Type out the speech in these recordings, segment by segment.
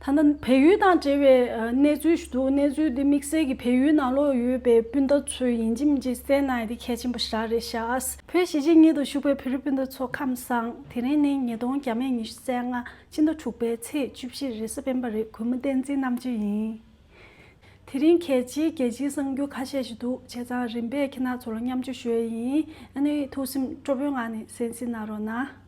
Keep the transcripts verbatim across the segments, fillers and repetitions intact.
ད་ལྟ་བལ་ཡུལ་དང་འབྲེལ་བའི་ཨ་གནས་ཚུལ་ཞིག་འདུག་གནས་ཚུལ་འདི་དམིགས་བསལ་གྱི་བལ་ཡུལ་ནང་ལོགས་ཡོད་པའི་སྤུན་ཟླ་ཚོས་ཡིན་གཅིག་མིན་གཅིག་གསན་གནང་ཡ་དེ་གལ་ཆེན་པོ་ཞེ་དྲག་རེད་ཤག་བོད་གཞིས་བྱེས་གཉིས་སུ་བཞུགས་པའི་བོད་རིགས་སྤུན་ཟླ་ཚོ་ཁམས་བཟང་། དེ་རིང་ནི་ཉིས་སྟོང་ཉི་ཤུ་རྩ་ལྔ་ཕྱི་ཟླ་དྲུག་པའི་ཚེས་བཅུ་བཞི་རེས་གཟའ་སྤེན་པ་རེད། གུས་མོ་བསྟན་འཛིན་རྣམ་དཔྱོད་ཡིན། དེ་རིང་གལ་ཆེའི་རྒྱལ་སྤྱིའི་གསར་འགྱུར་ཁ་ཤས་ཤིག་འདུག་བྱས་ཙང་རིམ་པས་ཁྱེད་རང་ཚོ་ལ་མཉམ་སྤྱོད་ཞུ་ཡ་ཡིན། ཨ་ནི་ཐུགས་སེམས་སྤྲོ་པོའི་ངང་ནས་གསན་གཟིགས་གནང་རོགས་གནང་།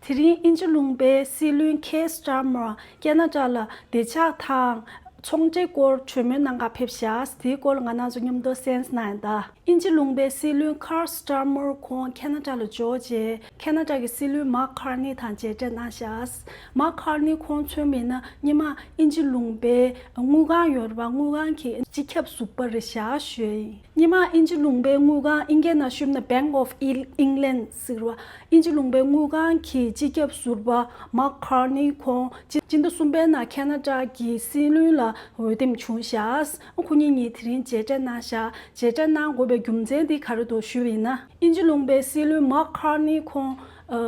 དེ་རིང་དབྱིན་ཇི་ལུང་པའི་སྲིད་བློན་ཁེར་སི་ཊར་མར་ཁེ་ན་ཌ་ལ་བདེ་འཇགས་དང་ཚོང་འབྲེལ་སྐོར་གྲོས་མོལ་གནང་གར་ཕེབས་ཤག་དེའི་སྐོར་ལ་ང་རང་ཚོ་མཉམ་དུ་གསན་གནང་ཡིན་ད། དབྱིན་ཇི་ལུང་པའི་སྲིད་བློན་ཁེར་སི་ཊར་མར་ཁོང་ཁེ་ན་ཌ་ལ་འབྱོར་རྗེས་ཁེ་ན་ཌ་གི་སྲིད་བློན་མཱག་ཁར་ནི་དང་མཇལ་འཕྲད་གནང་ཤག་མཱག་ཁར་ནི་ཁོང་མཚོན་པ་ཡིན་ན་སྔོན་མ་དབྱིན་ཇི་ལུང་པའི་དངུལ་ཁང་ཡོད་རེད་པ། དངུལ་ཁང་གི་སྤྱི་ཁྱབ་ཟུར་པ་རེད་ཤག་ཞུ་ཡ་ཡིན། སྔོན་མ་དབྱིན་ཇི་ལུང་པའི་དངུལ་ཁང་ཨིན་སྐད་ནང་ཞུས་ན་Bank of England ཟེར་བ། དབྱིན་ཇི་ལུང་པའི་དངུལ་ཁང་གི་སྤྱི་ཁྱབ་ཟུར་པ་མཱག་ཁར་ནི་ཁོང་སྤྱི་ཟླ་གསུམ་པའི་ནང་ཁེ་ན་ཌ་གི་སྲིད་བློན་ལ་འོས་འདེམས་བྱུང་ཤག་ཁོ་གཉིས་གཉིས་དེ་རིང་མཇལ་འཕྲད་གནང་ཤག་མཇལ་འཕྲད་གནང་དགོས་པའི་རྒྱུ་མཚན་དེ་ག་རེ་འདུག་ཞུས་པ་ཡིན་ན། དབྱིན་ཇི་ལུང་པའི་སྲིད་བློན་མཱག་ཁར་ནི་ཁོང་ཨ་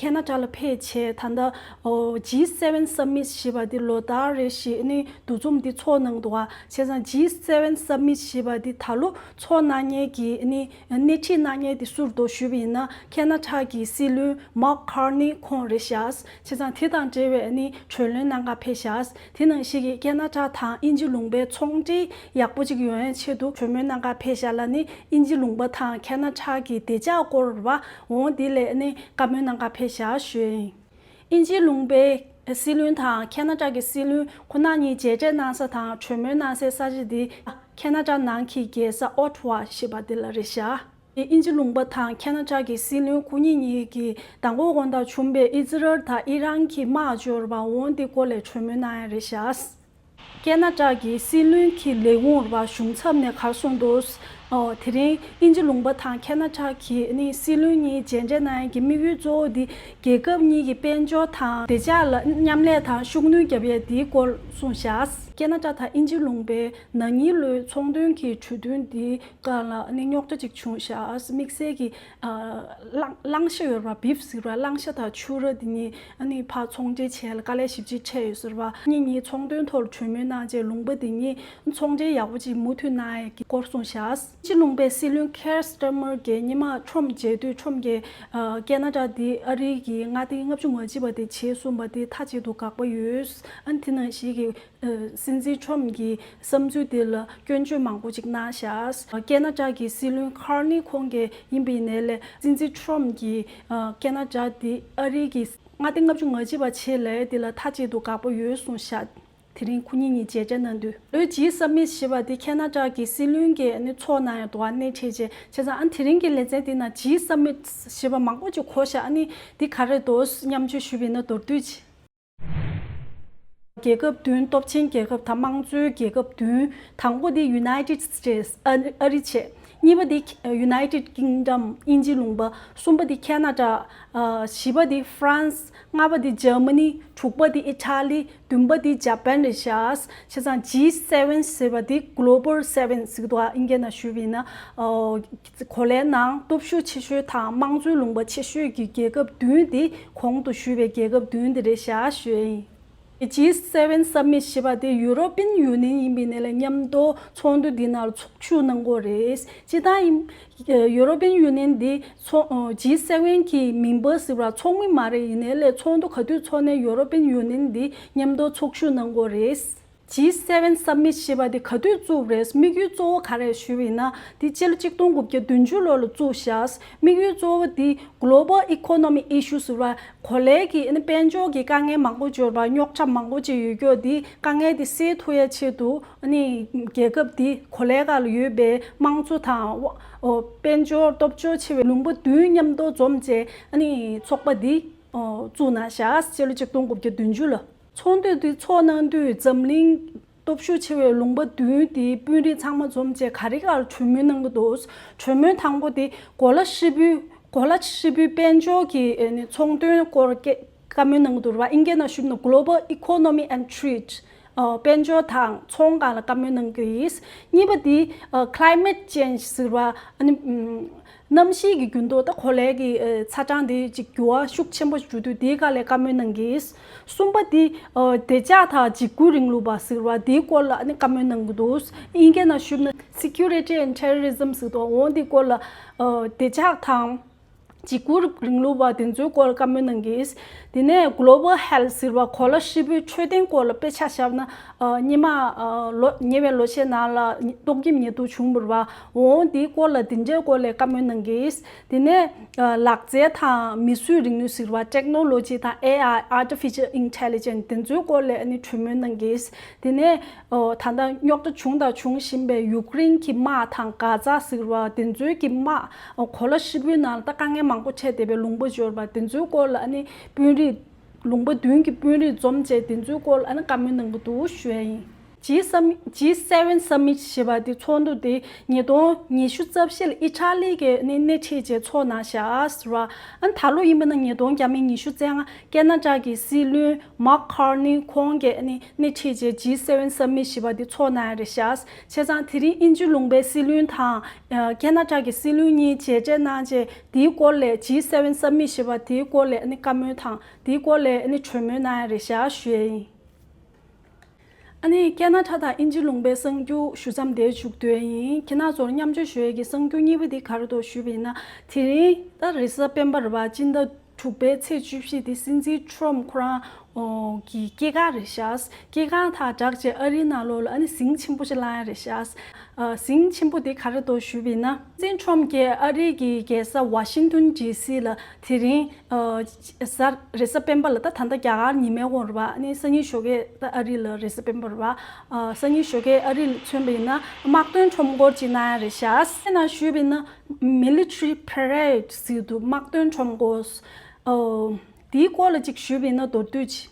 ཁེ་ན་ཌ་ལ་ཕེབས་བྱས། ད་ལྟ་ཨོ་ཇི་སེ་ཝན་སམ་མིཊ་ཞེས་པ་དེ་ལོ་ལྟར་རེ་བཞིན་ཨ་ནི་འདུ་འཛོམས་དེ་ཚོགས་གནང་འདུག་ག་བྱས་ཙང་ཇི་སེ་ཝན་སམ་མིཊ་ཞེས་པ་དེ་ད་ལོ་ཚོགས་གནང་མཁན་གྱི་ཨ་ནི་སྣེ་ཁྲིད་གནང་མཁན་དེ་སུ་རེད་འདུག་ཞུས་པ་ཡིན་ན། ཁེ་ན་ཌ་གི་སྲིད་བློན་མཱག་ཁར་ནི་ཁོང་རེད་ཤག་བྱས་ཙང་དེ་དང་འབྲེལ་བའི་ཨ་ནི་གྲོས་གླེང་གནང་གར་ཕེབས་ཤག་དེ་ནང་བཞིན་གྱི་ཁེ་ན་ཌ་དང་དབྱིན་ཇི་ལུང་པའི་ཚོང་འབྲེལ་ཡག་པོ་ཅིག་ཡོང་ཡའི་ཆེད་དུ་གྲོས་མོལ་གནང་གར་ཕེབས་ཤག་ལ་ནི། དབྱིན་ཇི་ལུང་པ་དང་ཁེ་ན་ཌ་གི་བདེ་འཇགས་སྐོར་བ་འོང་དེ་ལས་ནི་བཀའ་མོལ་གནང་གར་ཕེབས་ཤག་ཞུ་ཡ་ཡིན། དབྱིན་ཇི་ལུང་པའི་སྲིད་བློན་དང་ཁེ་ན་ཌ་གི་སྲིད་བློན་ཁོ་ན་གཉིས་མཇལ་འཕྲད་གནང་ས་དང་གྲོས་མོལ་གནང་སའི་ས་ཆ་དེ་ཁེ་ན་ཌ་ནང་གི་རྒྱལ་ས་ཨོ་ཊ་ཝ་ཞེས་པ་དེ་ལ་རེད་ཤག་དབྱིན་ཇི་ལུང་པ་དང་ཁེ་ན་ཌ་གི་སྲིད་བློན་ཁོ་གཉིས་གཉིས་ཀྱིས་མདང་དགོང་དགོང་དག་བྱུང་བའི་ཨི་ཛི་རལ་དང་ཨི་རན་གྱི་དམག་འབྱོར་བ་འོང་དེ་སྐོར་ལ་གྲོས་མོལ་གནང་ཡ་རེད་ཤག་ཁེ་ན་ཌ་གི་སྲིད་བློན་གྱི་ལས་ཁུངས་ར་བ་གཞུང་ཚབ་ནས་ག་རེ་གསུངས་འདུག་ཨོ། དེ་རིང་དབྱིན་ཇི་ལུང་པ་དང་ཁེ་ན་ཌ་གི་ནི་སྲིད་བློན་གཉིས་མཇལ་འཕྲད་གནང་ཡས་ཀྱི་དམིགས་ཡུལ་གཙོ་བོ་འདི་རྒྱལ་ཁབ་གཉིས་ཀྱི་དཔལ་འབྱོར་དང་བདེ་འཇགས་ལ་མཉམ་ལས་དང་ཤུགས་སྣོན་བརྒྱབ་ཡས་འདིའི་སྐོར་གསུངས་བཞག་ཁེ་ན་ཌ་དང་དབྱིན་ཇི་ལུང་པའི་ན་ནིང་ལོའི་ཚོང་དོན་གྱི་གྲོས་མཐུན་འདི་སྒང་ལ་ནི་རྙོག་དྲ་ཅིག་བྱུང་བཞག་དམིགས་བསལ་གྱི་ཨ་གླང་གླང་ཤ་ཡོད་ར་བ། བིབ་ཟེར་བ། གླང་ཤ་དང་ཕྱུ་ར་འདི་གཉིས་ཨ་ནི་ཕར་ཚོང་འབྲེལ་བྱས་ལ་དཀའ་ལས་ཞེ་པོ་ཅིག་འཕྲད་ཡོད་ཟེར་བ། གཉིས་གཉིས་ཚོང་དོན་ཐོག་ལ་གྲོས་མོལ་གནང་རྗེས་ལུང་པ་འདི་གཉིས་ཚོང་འབྲེལ་ཡག་པོ་ཅིག་མུ་མཐུད་གནང་ཡས་ཀྱི་སྐོར་གསུངས་བཞག་དབྱིན་ཇི་ལུང་པའི་སྲིད་བློན་ཁེར་སི་ཊར་མར་གྱིས་སྔོན་མ་ཁྲོམ་མཇལ་དུས་ཁྲོམ་གྱིས་ཨ་ཁེ་ན་ཌ་འདི་ཨ་རི་གི་མངའ་སྡེ་ལྔ་བཅུ་ང་གཅིག་པ་དེ་བྱེད་གསུངས་པ་དེ་མཐའ་གཅིག་ཏུ་དགག་པ་ཡོད། ཨ་ནི་དེ་ནང་བཞིན་གྱི་ཨ་སྲིད་འཛིན་ཁྲོམ་གྱི་བསམ་ཚུལ་དེ་ལ་སྐྱོན་བརྗོད་མང་པོ་ཅིག་གནང་བཞག་ཁེ་ན་ཌ་གི་སྲིད་བློན་ཁར་ནི་ཁོང་གིས་ཡིན་པའི་ནས་ལས་སྲིད་འཛིན་ཁྲོམ་གྱིས་ཨ་ཁེ་ན་ཌ་འདི་ཨ་རི་གི་མངའ་སྡེ་ལྔ་བཅུ་ང་གཅིག་པ་བྱེད་ལས་དེ་ལ་མཐའ་གཅིག་ཏུ་དགག་པ་ཡོད་གསུངས་བཞག་དེ་རིང་ཁོ་གཉིས་གཉིས་མཇལ་འཕྲད་གནང་དུས་ལོའི་ཇི་སམ་མིཊ་ཞེས་པ་དེ་ཁེ་ན་ཌ་གི་སྲིད་བློན་གྱིས་ནི་ཚོགས་གནང་ཡོད་འདུག་ཨ་ནི་ཁྲིད་བྱས་བྱས་ཙང་ཨ་དེ་རིང་གི་ལེ་ཚན་དེ་ན་ཇི་སམ་མིཊ་ཞེས་པ་མང་པོ་ཅིག་གོ་ཤག་ཨ་ནི་འདི་ག་རེ་འདུག་མཉམ་སྤྱོད་ཞུས་པ་ཡིན་ན་མདོར་བསྡུས་ཅིག་རྒྱལ་ཁབ་བདུན། སྟོབས་ཆེན་རྒྱལ་ཁབ་དང་དམངས་གཙོའི་རྒྱལ་ཁབ་བདུན། དང་པོ་དེ་United States ཨ་ཨ་རི་བྱས། གཉིས་པ་དེ་United Kingdom དབྱིན་ཇི་ལུང་པ། གསུམ་པ་དེ་ཁེ་ན་ཌ། ཨ་བཞི་པ་དེ་ཧྥ་རན་སི། ལྔ་པ་དེ་འཇར་མ་ནི། དྲུག་པ་དེ་ཨི་ཊ་ལི། བདུན་པ་དེ་ཇ་པན་རེད་ཤག་བྱས་ཙང་ཇི་སེ་ཝན་ཟེར་བ་དེ་Global Seven ཟེར་གི་འདུག་ཨ་ཨིན་སྐད་ནང་ཞུས་པ་ཡིན་ན། ཨོ། གོ་ལའི་ནང་སྟོབས་ཤུགས་ཆེ་ཤོས་དང་དམངས་གཙོའི་ལུང་པ་ཆེ་ཤོས་ཀྱི་རྒྱལ་ཁབ་བདུན་དེ་གོང་དུ་ཞུས་པའི་རྒྱལ་ཁབ་བདུན་དེ་རེད་ཤག་ཞུ་ཡ་ཡིན། ཇི་སེ་ཝན་སམ་མིཊ་ཞེས་པ་དེ་ཡུ་རོ་པིན་ཡུ་ནི་ཡན་ཡིན་པའི་ནས་ལས་མཉམ་དུ་ཚོགས་འདུ་འདི་ནང་ལ་ཚོགས་ཞུགས་གནང་གི་ཡོད་རེད། སྤྱིར་བཏང་ཡིན། ཡུ་རོ་པིན་ཡུ་ནི་ཡན་འདི་ཚོགས་ཇི་སེ་ཝན་གྱི་མེམ་བར་ཟེར་བ་ཚོགས་མི་མ་རེད། ཡིན་ནའི་ལས་ཚོགས་འདུ་ག་དུས་ཚོགས་ནའི་ཡུ་རོ་པིན་ཡུ་ནི་ཡན་འདི་མཉམ་དུ་ཚོགས་ཞུགས་གནང་གི་ཡོད་རེད། ཇི་སེ་ཝན་སམ་མིཊ་ཞེས་པ་དེ་ག་དུས་བཙུགས་རེད། དམིགས་ཡུལ་གཙོ་བོ་ག་རེ་ཞུས་པ་ཡིན་ན། དེ་སྤྱི་ལོ་གཅིག་སྟོང་དགུ་བརྒྱ་བདུན་ཅུ་ལོ་ལ་བཙུགས་ཤག་དམིགས་ཡུལ་གཙོ་བོ་དེ་Global Economy Issues ཟེར་བ། གོ་ལའི་གི་ཨ་ནི་དཔལ་འབྱོར་གྱི་དཀའ་ངལ་མང་པོ་འབྱོར་བ། རྙོག་དྲ་མང་པོ་ཅིག་ཡོད་རྒྱུ་དེ་དཀའ་ངལ་དེ་སེལ་ཐུབ་ཡ་ཆེད་དུ་ཨ་ནི་རྒྱལ་ཁབ་དེ་གོ་ལའི་སྒང་ལ་ཡོད་པའི་དམངས་གཙོ་དང་། ཨོ། དཔལ་འབྱོར་སྟོབས་འབྱོར་ཆེ་བའི་ལུང་པ་བདུན་མཉམ་དུ་འཛོམས་བྱས་ཨ་ནི་ཚོགས་པ་དེ་ཨོ་བཙུགས་གནང་ཤག་སྤྱི་ལོ་གཅིག་སྟོང་དགུ་བརྒྱ་བདུན་ཅུ་ལོ། ཚོགས་འདུ་འདི་ཚོགས་གནང་དུས་འཛམ་གླིང་སྟོབས་ཤུགས་ཆེ་བའི་ལུང་པ་བདུན་དེའི་དཔོན་རིགས་ཚང་མ་འཛོམས་བྱས་ག་རེ་ག་ལ་གྲོས་མོལ་གནང་གི་འདུག་གྲོས་མོལ་དང་པོ་དེ་གོ་ལ་ཧྲིལ་པོའི་གོ་ལ་ཧྲིལ་པོའི་དཔལ་འབྱོར་གྱི་ཨ་ནི་ཚོང་དོན་སྐོར་སྐད་བཀའ་མོལ་གནང་གི་འདུག་ར། ཨིན་སྐད་ནང་ཞུས་ན་Global Economy and Trade ཨ་དཔལ་འབྱོར་དང་ཚོང་སྒང་ལ་བཀའ་མོལ་གནང་གི་ཡིན། གཉིས་པ་དེ་ཨ་Climate Change ཟེར་བ་ཨ་ནི་ཨམ། གནམ་གཤིས་ཀྱི་འགྱུར་ལྡོག་ད་གོ་ལའི་གི་ཚ་གྲང་དེ་ཅིག་འགྱུར་བ་ཤུགས་ཆེན་པོ་འགྲོ་དུས་དེའི་སྒང་ལ་བཀའ་མོལ་གནང་གིས། གསུམ་པ་དེ་བདེ་འཇགས་དང་འཇིགས་སྐུལ་རིང་ལུགས་པ་ཟེར་བ་དེའི་སྐོར་ལ་ཨ་ནི་བཀའ་མོལ་གནང་གི་འདུག་ཨིན་སྐད་ནང་ཞུས་ན་Security and Terrorism ཟེར་དུས་འོ་དེའི་སྐོར་ལ་བདེ་འཇགས་དང་། འཇིགས་སྐུལ་རིང་ལུགས་པ་དེ་ཚོའི་སྐོར་བཀའ་མོལ་གནང་གིས། དེ་ནས་Global Health ཟེར་བ་གོ་ལ་ཧྲིལ་པོའི་འཕྲོད་བསྟེན་སྐོར་ལ་དཔེ་ཆ་བཞག་ན་ཉི་མ་ལོ་ཉེ་བའི་ལོ་ཤས་ནང་ལ་ཏོག་དབྱིབས་ནད་དུག་བྱུང་བ་རེད་པ། འོ་དེའི་སྐོར་ལ་དེ་འདྲའི་སྐོར་ལ་བཀའ་མོལ་གནང་གིས། དེ་ནས་ལག་རྩལ་དང་མིས་བཟོས་རིག་ནུས་ཟེར་བ་Technology དང་A I Artificial Intelligence དེ་ཚོའི་སྐོར་ལ་ཨ་ནི་གྲོས་མོལ་གནང་གིས། དེ་ནས་ཨོ་ད་ལྟ་རྙོག་དྲ་བྱུང་དང་འབྱུང་བཞིན་པའི་ཡུཀ་རེན་གྱི་དམག་དང་གྷ་ཛ་ཟེར་བ་དེ་ཚོའི་གི་དམག་ཨོ་གོ་ལ་ཧྲིལ་པོའི་ནང་ལ་ད་དཀའ་ངལ་མང་པོ་འཕྲད་བསྡད་པའི་ལུང་པ་འབྱོར་བ་དེ་ཚོའི་སྐོར་ལ་ཨ་ནི་དཔོན་རིགས་ལུང་པ་བདུན་གྱི་དཔོན་རིགས་འཛོམས་བྱས་དེ་ཚོའི་སྐོར་ལ་ཨ་ནི་བཀའ་མོལ་གནང་གི་འདུག་ཞུ་ཡ་ཡིན། G Summit G seven Summit ཞེས་པ་དེ་ཚོགས་འདུ་དེ་ཉིས་སྟོང་ཉི་ཤུ་རྩ་བཞི་ལ་ཨི་ཊ་ལི་གི་ནི་སྣེ་ཁྲིད་བྱས་ཚོགས་གནང་བཞག་ཟེར་བ། ཨ་ནི་ད་ལོ་ཡིན་པ་ན་ཉིས་སྟོང་ཉི་ཤུ་རྩ་ལྔ་ཁེ་ན་ཌ་གི་སྲིད་བློན་མཱག་ཁར་ནི་ཁོང་གིས་ནི་སྣེ་ཁྲིད་བྱས་G seven Summit ཞེས་པ་འདི་ཚོགས་གནང་ཡ་རེད་ཤག་བྱས་ཙང་དེ་རིང་དབྱིན་ཇི་ལུང་པའི་སྲིད་བློན་དང་ཁེ་ན་ཌ་གི་སྲིད་བློན་གཉིས་མཇལ་འཕྲད་གནང་རྗེས་དེའི་སྐོར་ལས་G seven Summit ཞེས་པ་དེའི་སྐོར་ལས་ནི་བཀའ་མོལ་དང་དེའི་སྐོར་ལས་ནི་གྲོས་མོལ་གནང་ཡ་རེད་ཤག་ཞུ་ཡ་ཡིན། ཨ་ནི་ཁེ་ན་ཌ་དང་དབྱིན་ཇི་ལུང་པའི་གསར་འགྱུར་ཞུ་མཚམས་འདིར་མཇུག་བསྡུ་ཡ་ཡིན། ཁྱེད་རང་ཚོར་མཉམ་སྤྱོད་ཞུ་ཡ་གི་གསར་འགྱུར་གཉིས་པ་འདི་ག་རེ་འདུག་ཞུས་པ་ཡིན་ན་དེ་རིང་ད་རེས་གཟའ་སྤེན་པ་རེད་པ། སྤྱི་ཟླ་དྲུག་པའི་ཚེས་བཅུ་བཞི་དེ་སྲིད་འཛིན་ཁྲོམ་ཁོ་རང་ཨོ་གི་སྐྱེས་སྐར་རེད་ཤག་སྐྱེས་སྐར་དང་སྦྲགས་བྱས་ཨ་རིའི་ནང་ལོགས་ལ་ཨ་ནི་ཟིང་ཆེན་པོ་ཞིག་ལངས་ཡ་རེད་ཤག་ཨ་ཟིང་ཆེན་པོ་དེ་ག་རེ་འདུག་ཞུས་པ་ཡིན་ན་སྲིད་འཛིན་ཁྲོམ་གྱིས་ཨ་རི་གི་རྒྱལ་ས་ཝ་ཤིང་ཏོན་ཌི་སི་ལ་དེ་རིང་ཨ་གཟའ་རེས་གཟའ་སྤེན་པ་ལ་ད་ད་ལྟ་རྒྱ་གར་ཉི་མའི་དབང་རེད་པ། ཨ་ནི་སང་ཉིན་ཞོགས་ཀས་ད་ཨ་རི་ལ་རེས་གཟའ་སྤེན་པ་རེད་པ། ཨ་སང་ཉིན་ཞོགས་ཀས་ཨ་རི་ལ་མཚོན་པ་ཡིན་ན་དམག་དོན་ཁྲོམ་སྐོར་ཅིག་གནང་ཡ་རེད་ཤག་དེ་ནང་ཞུས་པ་ཡིན་ན་Military Parade ཟེར་འདུག་དམག་དོན་ཁྲོམ་སྐོར། ཨོ་དེའི་སྐོར་ལ་ཅིག་ཞུས་པ་ཡིན་ན་མདོར་བསྡུས་ཅིག་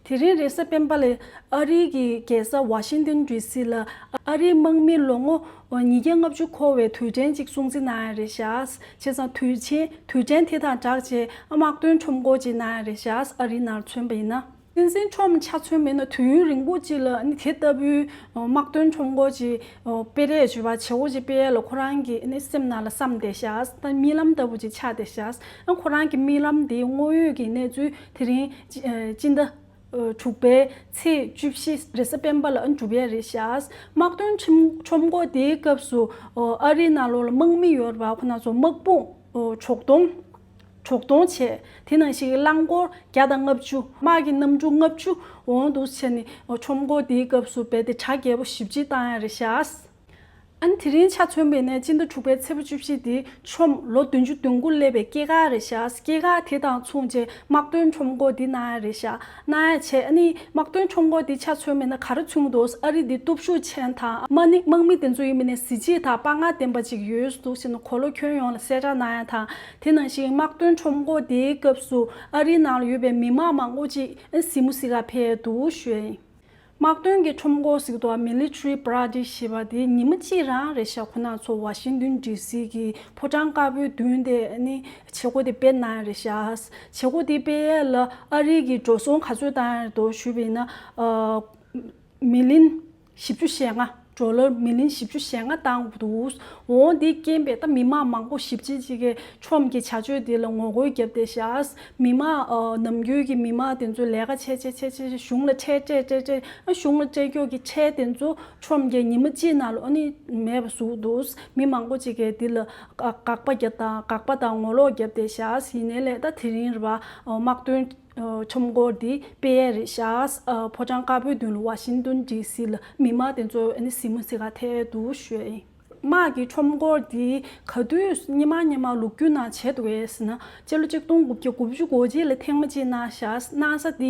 དེ་རིང་རེས་གཟའ་སྤེན་པ་ལ་ཨ་རིའི་གི་རྒྱལ་ས་ཝ་ཤིང་ཏོན་ཌི་སི་ལ་ཨ་རིའི་དམག་མི་ལོ་ངོ་ཉིས་བརྒྱ་ལྔ་བཅུ་འཁོར་བའི་དུས་དྲན་ཅིག་སྲུང་བརྩི་གནང་ཡ་རེད་ཤག་བྱས་ཙང་དུས་ཆེན་དུས་དྲན་དེ་དང་སྦྲགས་བྱས་དམག་དོན་ཁྲོམ་སྐོར་ཅིག་གནང་ཡ་རེད་ཤག་ཨ་རིའི་ནང་མཚོན་པ་ཡིན་ན། སྲིད་འཛིན་ཁྲོམ་ཆ་མཚོན་པ་ཡིན་ན་དུས་ཡུན་རིང་པོ་ཅིག་ལ་ནི་དེ་ལྟ་བུའི་དམག་དོན་ཁྲོམ་སྐོར་ཅིག་སྤེལ་རེས་བྱེད་པ་བྱེད་སྒོ་ཅིག་སྤེལ་ཡ་ལ་ཁོ་རང་གི་ནི་སེམས་ནང་ལ་བསམ་བསྡད་ཤག་ད་རྨི་ལམ་ལྟ་བུ་ཅིག་ཆགས་བསྡད་ཤག་ཨ་ཁོ་རང་གི་རྨི་ལམ་དེའི་དངོས་ཡོད་ཀྱི་གནས་ཚུལ་དེ་རིང་སྤྱི་ཟླ་དྲུག་པའི་ཚེས་བཅུ་བཞི་རེས་གཟའ་སྤེན་པ་ལ་འགྲུབ་ཡ་རེད་ཤག་དམག་དོན་ཁྲིམས་ཁྲོམ་སྐོར་དེའི་སྐབས་སུ་ཨ་རིའི་ནང་ལོགས་ལ་དམག་མི་ཡོད་རེད་པ། ཁོ་རང་ཚོ་དམག་དཔུང་གྲོག་གཏོང་གྲོག་གཏོང་བྱས། དེ་ནང་བཞིན་རླངས་འཁོར་བརྒྱ་དང་ལྔ་བཅུ་དམག་གི་གནམ་གྲུ་ལྔ་བཅུ་འོང་འདུག་བྱས་ནས་ཁྲོམ་སྐོར་དེའི་སྐབས་སུ་རྦད་དེ་གྲ་རྒྱས་པོ་ཞེ་པོ་ཅིག་བཏང་ཡ་རེད་ཤག་ཨ་ནི་དེ་རིང་ཆ་མཚོན་པ་ཡིན་ན་སྤྱི་ཟླ་དྲུག་པའི་ཚེས་པ་བཅུ་བཞི་དེ་ཁྲོམ་ལོ་བདུན་ཅུ་དོན་དགུ་སླེབས་པའི་སྐྱེས་སྐར་རེད་ཤག་སྐྱེས་སྐར་དེ་དང་མཚུངས་བྱས་དམག་དོན་ཁྲོམ་སྐོར་འདི་གནང་ཡ་རེད་ཤག་གནང་ཡ་བྱས་ཨ་ནི་དམག་དོན་ཁྲོམ་སྐོར་འདི་ཆ་མཚོན་པ་ཡིན་ན་ག་རེ་མཚོན་གྱི་འདུག་ཨ་རི་འདི་སྟོབས་ཤུགས་ཅན་དང་དམག་ནི་དམག་མི་དེ་ཚོ་ཡིན་པ་ནས་གཟི་བརྗིད་དང་དཔའ་ངར་ལྡན་པ་ཅིག་ཡོད་འདུག་ཟེར་ནས་གོ་ལ་ཁྱོན་ཡོངས་ལ་གསལ་བསྒྲགས་གནང་ཡ་དང་། དེ་ནང་བཞིན་དམག་དོན་ཁྲོམ་སྐོར་དེའི་སྐབས་སུ་ཨ་རིའི་ནང་ལ་ཡོད་པའི་མི་མང་མང་པོ་ཅིག་གཟིགས་མོ་གཟིགས་ག་ཕེབས་འདུག་ཞུ་ཡ་ཡིན། དམག་དོན་གྱི་ཁྲོམ་སྐོར་ཟེར་དུས་Military Parade ཞེས་པ་དེ་ཉི་མ་གཅིག་རང་རེད་ཤག་ཁོ་ན་ཚོ་ཝ་ཤིང་ཏོན་ཌི་སི་གི་ཕོ་བྲང་དཀར་པོའི་མདུན་དེ་ནི་བྱེད་སྒོ་དེ་སྤེལ་གནང་ཡ་རེད་ཤག་བྱེད་སྒོ་དེ་སྤེལ་ཡ་ལ་ཨ་རི་གི་འགྲོ་སོང་ག་ཚོད་བཏང་ཡ་རེད་འདུག་ཞུས་པ་ཡིན་ན། མི་ལིན་བཞི་བཅུ་ཞེ་ལྔ། ཌོ་ལར་མི་ལིན་བཞི་བཅུ་ཞེ་ལྔ་བཏང་འདུག་འོ་འདི་རྐྱེན་པས་ད་མི་མང་མང་པོ་ཞེ་པོ་ཅིག་གིས་ཁྲོམ་གྱི་བྱ་སྤྱོད་འདི་ལ་ངོ་རྒོལ་བརྒྱབ་བསྡད་ཤག་མི་མང་ཨ་ནམ་རྒྱུན་གྱི་མི་མང་དེ་ཚོ་ལས་ཀ་བྱས་བྱས་བྱས་བྱས་གཞུང་ལ་ཁྲལ་སྤྲད་སྤྲད་སྤྲད། ཨ་གཞུང་ལ་སྤྲད་རྒྱུ་གི་ཁྲལ་དེ་ཚོ་ཁྲོམ་གྱི་ཉི་མ་གཅིག་ནང་ལ་ཨ་ནི་མེད་པ་བཟོས་འདུག་མི་མང་པོ་ཅིག་གིས་འདི་ལ་དགག་པ་བརྒྱབ་དང་དགག་པ་དང་ངོ་ལོག་བརྒྱབ་བསྡད་ཤག་ཡིན་ནའི་ལས་ད་དེ་རིང་རེད་པ། དམག་དོན་ཁྲོམ་སྐོར་འདི་སྤེལ་ཡས་རེད་ཤག་ཕོ་བྲང་དཀར་པོའི་མདུན་ལ་ཝ་ཤིང་ཏོན་ཌི་སི་ལ་མི་མང་དེ་ཚོ་ཨ་ནི་གཟིགས་མོ་གཟིགས་ག་ཐད་འདུག་ཞུ་ཡ་ཡིན། དམག་གི་ཁྲོམ་སྐོར་འདི་ག་དུས་སྔོན་མ་སྔོན་མ་ལོ་རྒྱུས་ནང་བྱས་འདུག་གས་ཟེར་ན་སྤྱི་ལོ་ཆིག་སྟོང་དགུ་བརྒྱ་དགུ་བཅུ་གོ་གཅིག་ལ་ཐེངས་མ་གཅིག་གནང་ཤག་གནང་ས་འདི་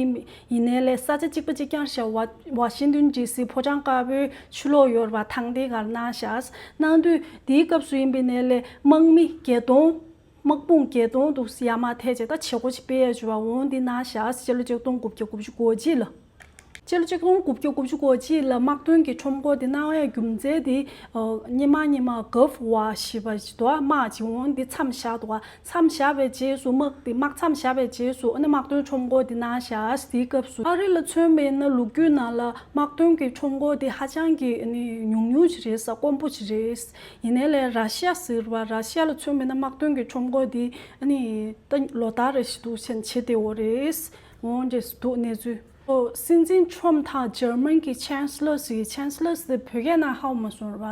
ཡིན་ནའི་ལས་ས་ཆ་གཅིག་པ་གཅིག་རྐྱང་ཤག་ཝ་ཝ་ཤིང་ཏོན་ཌི་སི་ཕོ་བྲང་དཀར་པོའི་ཕྱི་ལོགས་ཡོད་རེད་པ། ཐང་དེ་གར་གནང་ཤག་གནང་དུས་དེའི་སྐབས་སུ་ཡིན་པ་ཡིན་ནའི་ལས་དམག་མི་བརྒྱད་སྟོང་། དམག་དཔུང་བརྒྱད་སྟོང་འདུག་ཡར་མར་ཐད་བྱས་ད་བྱེད་སྒོ་ཅིག་སྤེལ་ཡས་བྱུང་བ་འོང་འདི་གནང་ཤག་སྤྱི་ལོ་ཆིག་སྟོང་དགུ་བརྒྱ་དགུ་བཅུ་གོ་གཅིག་ལ། སྤྱི་ལོ་ཆིག་སྟོང་དགུ་བརྒྱ་དགུ་བཅུ་གོ་གཅིག་ལ་དམག་དོན་གྱི་ཁྲོམ་སྐོར་དེ་གནང་བའི་རྒྱུ་མཚན་དེ། ཨོ། སྔོན་མ་སྔོན་མ་Gulf War ཞེས་པ་ཞིག་འདུག་དམག་ཅིག་འོང་དེ་མཚམས་བཞག་འདུག་མཚམས་བཞག་པའི་རྗེས་སུ་དམག་དེ་དམག་མཚམས་བཞག་པའི་རྗེས་སུ་ཨ་ནི་དམག་དོན་ཁྲོམ་སྐོར་དེ་གནང་བཞག་དེའི་སྐབས་སུ་ཨ་རི་ལ་མཚོན་པ་ཡིན་ན་ལོ་རྒྱུས་ནང་ལ་དམག་དོན་གྱི་ཁྲོམ་སྐོར་དེ་ཧ་ཅང་གི་ཨ་ནི་ཉུང་ཉུང་ཞིག་རེད་ས། དཀོན་པོ་ཞིག་རེད། ཡིན་ནའི་ལས་ར་ཤི་ཡ་ཟེར་བ་ར་ཤི་ཡ་ལ་མཚོན་པ་ཡིན་ན་དམག་དོན་གྱི་ཁྲོམ་སྐོར་དེ་ཨ་ནི་ད་ལོ་ལྟར་རེ་ཞིག་འདུག་བྱས་བྱེད་བསྡད་ཡོད་རེད། འོང་འདྲས་སུ་འདུག་གནས་ཚུལ། ཨོ། སྲིད་འཛིན་ཁྲོམ་དང་འཇར་མན་གྱི་ཆན་སི་ལར་ཟེར། ཆན་སི་ལར་ཟེར་བོད་སྐད་ནང་ཧ་གོ་མ་སོང་ར་བ།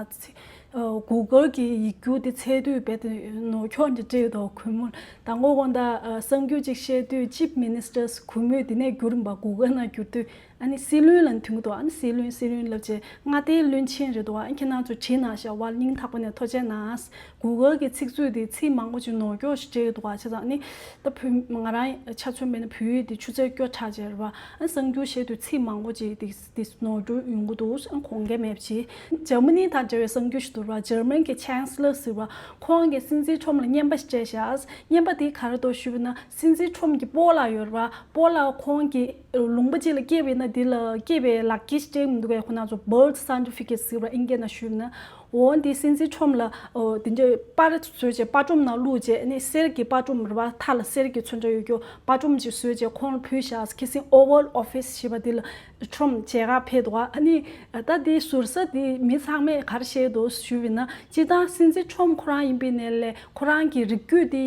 ཨོ། གུ་གལ་གྱི་ཡིག་རྒྱུགས་དེ་འཚོལ་དུས་རྦད་དེ་ནོར་འཁྱོག་འདྲ་སྤྲད་འདུག་གུས་མོ། དང་པོ་དགོང་དག་ཨ་གསར་འགྱུར་ཅིག་བཤད་དུས་Chief Ministers གུས་མོས་དེ་ནས་བསྒྱུར་རིམ་པ་གུ་གལ་ནང་བསྒྱུར་དུས་ཨ་ནི་སྲིད་བློན་ལབ་མཐུན་གྱི་འདུག་ཨ་ནི་སྲིད་བློན་སྲིད་བློན་ལབ་བྱས་མངའ་སྡེའི་བློན་ཆེན་རེད་འདུག་ཨ་ནི་ཁྱེད་རང་ཚོ་བྲིས་གནང་ཤག་བ། སྙིང་ཐག་པ་ནས་ཐུགས་རྗེ་གནང་། གུ་གལ་གྱི་ཚིག་མཛོད་དེ་ཚིག་མང་པོ་ཅིག་ནོར་འཁྱོག་ཞིག་སྤྲད་འདུག་ག་བྱས་ཙང་ནི་ད་བོད་ང་རང་ཆ་མཚོན་པ་ཡིན་ན་བོད་ཡིག་དེ་ཆུ་ཚད་སྐྱོ་དྲགས་བྱས་རེད་བ། ཨ་གསར་འགྱུར་བཤད་དུས་ཚིག་མང་པོ་ཅིག་དེ་དེ་ནོར་འཁྲུལ་ཡོང་གི་འདུག་ཨ་དགོངས་འགལ་མེད་པ་བྱས། འཇར་མ་ནི་དང་འབྲེལ་བའི་གསར་འགྱུར་ཞིག་འདུག་ར། འཇར་མན་གྱི་ཆན་སི་ལར་ཟེར་བ་ཁོང་གིས་སྲིད་འཛིན་ཁྲོམ་ལ་རྔན་པ་ཞིག་སྤྲད་བཞག་རྔན་པ་དེ་ག་རེ་འདུག་ཞུས་ན་སྲིད་འཛིན་ཁྲོམ་གྱི་སྤོ་ལགས་ཡོད་རེད་བ། སྤོ་ལགས་ཁོང་གིས་ལུང་པ་ཅིག་ལ་སྐྱེས་པ་ཡིན་ན་དེ་ལ་སྐྱེས་པའི་ལག་འཁྱེར་ཞིག་སྤྲད་མི་འདུག་གས། ཁོ་ན་ཚོ་Birth Certificate ཟེར་བ་ཨིན་སྐད་ནང་ཞུས་ན། འོ་འདི་སྲིད་འཛིན་ཁྲོམ་ལ་འོ་དེ་འདྲའི་པར་བཟོས་བྱས་པར་སྒྲོམ་ནང་བླུགས་བྱས་ནི་གསེར་གྱི་པར་སྒྲོམ་རེད་བ། མཐའ་ལ་གསེར་གྱི་ཚོན་ཁྲ་ཡོད་རྒྱུ་པར་སྒྲོམ་ཅིག་བཟོས་བྱས་ཁོང་ལ་ཕུལ་བཞག་ཁ་སང་Oval Office ཞེས་པ་འདི་ལ་ཁྲོམ་མཇལ་ཁ་ཕེབས་འདུག་ཨ་ནི་ད་འདི་ཟུར་ཟ་འདི་མི་ཚང་མས་ག་རེ་བཤད་འདུག་ཞུས་པ་ཡིན་ན་སྤྱིར་བཏང་སྲིད་འཛིན་ཁྲོམ་ཁོ་རང་ཡིན་པའི་ནས་ལས་ཁོ་རང་གི་རིགས་རྒྱུད་འདི་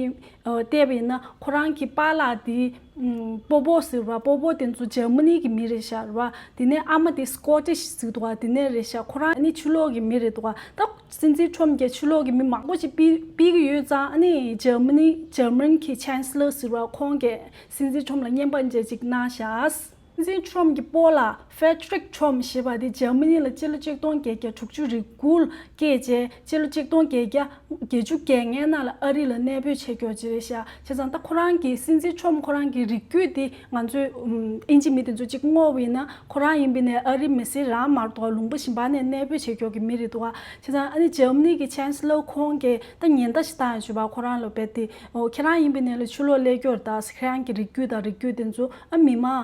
བལྟས་པ་ཡིན་ན་ཁོ་རང་གི་པཱ་ལགས་འདི་ཨམ། སྤོ་བོ་ཟེར་བ། སྤོ་བོ་དེ་ཚོ་འཇར་མ་ནི་གི་མི་རེད་ཤག་རེད་བ། དེ་ནས་ཨ་མ་དེ་སི་ཀོ་ཊིཤ་ཟེར་འདུག་བ། དེ་ནས་རེད་ཤག་ཁོ་རང་ནི་ཕྱི་ལོགས་གི་མི་རེད་འདུག་བ། ད་སྲིད་འཛིན་ཁྲོམ་གྱིས་ཕྱི་ལོགས་ཀྱི་མི་མང་པོ་ཞིག་ཕུད་ཕུད་ཀྱི་ཡོད་ཙང་ཨ་ནི་འཇར་མ་ནི་འཇར་མན་གྱི་ཆན་སི་ལར་ཟེར་བ་ཁོང་གིས་སྲིད་འཛིན་ཁྲོམ་ལ་རྔན་པ་འཇལ་ཅིག་གནང་ཤག་སྲིད་འཛིན་ཁྲོམ་གྱི་སྤོ་ལགས་ཧྥེ་ཌི་རིག་ཁྲོམ་ཞེས་པ་དེ་འཇར་མ་ནི་ལ་སྤྱི་ལོ་ཆིག་སྟོང་བརྒྱད་བརྒྱ་དྲུག་ཅུ་རེ་དགུ་ལ་སྐྱེས་རྗེས་སྤྱི་ལོ་ཆིག་སྟོང་བརྒྱད་བརྒྱ་བརྒྱད་ཅུ་གྱ་ལྔའི་ནང་ལ་ཨ་རི་ལ་གནས་སྤོས་བྱས་ཀྱོག་ཅིག་རེད་ཤག་བྱས་ཙང་ད་ཁོ་རང་གི་སྲིད་འཛིན་ཁྲོམ་ཁོ་རང་གི་རིགས་རྒྱུད་དེ་ང་ཚོས་ཨིན་ཇི་མི་དེ་ཚོ་གཅིག་བསྔོགས་པ་ཡིན་ན་ཁོ་རང་ཡིན་པའི་ནས་ཨ་རི་མི་སེར་རང་མ་རེད་འདུག་ལུང་པ་གཞན་པ་ནས་གནས་སྤོས་བྱས་ཀྱོག་གི་མི་རེད་འདུག་བྱས་ཙང་ཨ་ནི་འཇར་མ་ནི་གི་ཆན་སི་ལར་ཁོང་གིས་ད་ཉེན་བརྡ་ཞིག་བཏང་ཡོད་ཞུ་བ་ཁོ་རང་ལ་རྦད་དེ་ཨོ་ཁྱེད་རང་ཡིན་པའི་ནས་ལ་ཕྱི་ལོགས་སླེབས་ཀྱོག་རེད་ད། ཁྱེད་རང་གི་རིགས་རྒྱུད་དང་རིགས་རྒྱུད་དེ་ཚོ་ཨ་མི་མང་